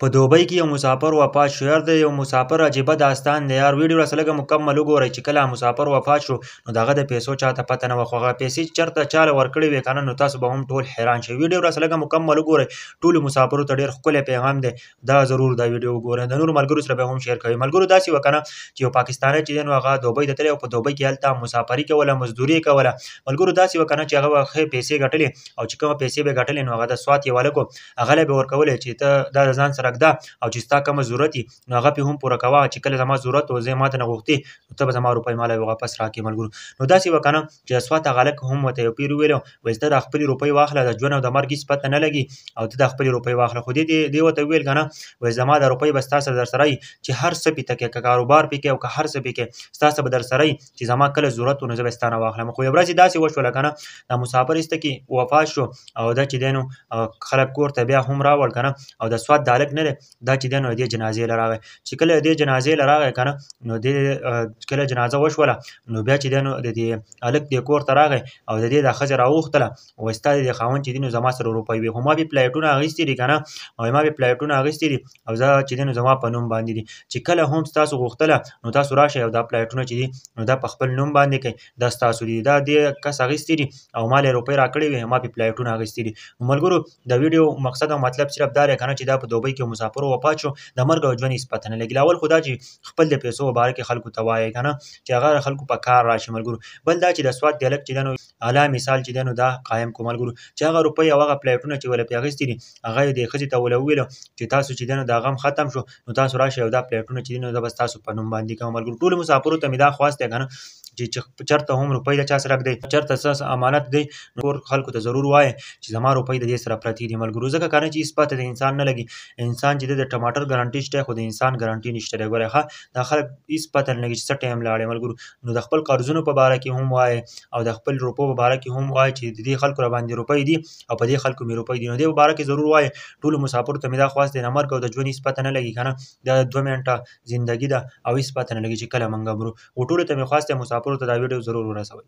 په دوبۍ کې یو مسافر وفات شو. یار د یو مسافر عجیبه داستان دی یار. ویډیو راسره لږه مکمل وګورئ چې کله مسافر وفات شو نو د هغه د پیسو چاته پته نه وه، خو هغه پیسې چېرته چاله ورکړې وې که نه نو تاسو به هم ټول حیران شئ. ویډیو راسره لږه مکمل وګورئ، ټولو مسافرو ته ډېر ښکلی پیغام دی، دا ضرور دا ویډیو وګورئ، د نورو ملګرو سره به هم شیر کوئ. ملګرو داسې وه که نه چې یو پاکستانی چې دی نو هغه دوبۍ ته تللی او په دوبۍ کې هلته مسافري کوله، مزدوري یې کوله. ملګرو داسې وه که نه چې هغه به ښې پیسې ګټلې او چې کومه پیسې به یې ګټلې نو هغه د سوات یو هلک و، هغه له به ورکولې چې ته دا د ځان سره ږده او چې ستا کومه ضرورت وي نو هغه پې هم پوره کوه، چې کله زما ضرورت و زه ما ته نه غوښتې نو ته به زما روپۍ ماله واپس راکړې. ملګرو نو داسې وه که نه چې د سوات هغه هلک هم ورته یو پیر وویل، وایي ته دا خپلې روپۍ واخله، د ژوند او د مرګ هېڅ پته نه لګي او ته دا خپلې روپۍ واخله. خو دې ورته وویل که نه وایي زما دا روپۍ به ستا سره در سره وي چې هر څه پې ته کوې، که کاروبار پې کوې او که هر څه پې کوې ستا سره به در سره وي چې زما کله ضرورت و نو زه به یې ستا نه واخلم. خو یو ورځ یې داسې وشوله که نه دا مسافر ایسته کې وفات شو او دا چې دی نو خلک کور ته بیا هم راوړ که نه، او د سوات د هلک نه دی دا چې دی نو دې جنازې له راغی. چې کله دې جنازې له راغی که نه نو دې کله جنازه وشوله نو بیا چې دی نو د دې هلک دې کور ته راغی او د دې دا ښځه راوغوښتله، وایي ستا د دې خاوند چې دی نو زما سره روپۍ وې، خو ما پې پلایټونه اخیستي دي که نه، او ما پې پلایټونه اخیستي دي او زه چې دی نو زما په نوم باندې دي، چې کله هم ستاسو غوښتله نو تاسو راشئ او دا پلایټونه چې دي نو دا په خپل نوم باندې کوئ، دا ستاسو دي، دا دې کس اخیستي دي او ما له روپۍ راکړې وې، ما پې پلایټونه اخیستي دي. نو ملګرو د ویډیو مقصد او مطلب صرف دا دی که نه چې دا په دوبۍ کې مسافرو وفات شو، د مرګ او ژوند هېڅ پته نه لګي. اول خو دا چې خپل د پیسو په باره کې خلکو ته وایې که نه چې هغه خلکو په کار راشي. ملګرو بل دا چې د سوات د هلک چې دی نو اعلی مثال چې دی نو دا قایم کړو. ملګرو چې هغه روپۍ او هغه پلایټونه چې ولې پرې اخیستي دي هغه یې دې ښځې ته ولې وویل چې تاسو چې دی نو دا غم ختم شو نو تاسو راشئ او دا پلایټونه چې دي نو دا به ستاسو په نوم باندې کوم. ملګرو ټولو مسافرو ته مې دا خواست دی که نه چې چېرته هم روپۍ د چا سره ږدئ، چېرته څه امانت دی نو کور خلکو ته ضرور وایې چې زما روپۍ د دې سره پرتې دي. ملګرو ځکه که نه چې هېڅ پته د انسان نه لګي، انسان چې دی د ټماټر ګارانټي شته خو د انسان ګارانټي نشته دی. ګورئ ښه دا خلک هېڅ پته نه لګي چې څه ټایم لاړې. ملګرو نو د خپل قرضونو په باره کې هم وایې او د خپل روپو په باره کې هم وایې چې د دې خلکو را باندې روپۍ دي او په دې خلکو مې روپۍ دي، نو دې په باره کې ضرور وایې. ټولو مسافرو ته مې دا خواست دی، د مرګ او د ژوند هېڅ پته نه لګي که نه، دا 2 منټه زندګي ده او هېڅ پته نه لګي چې کله موږ مرو. و ټولو ته مې خواست دی مسافرو ته دا ویډیو ضرور ورسوئ.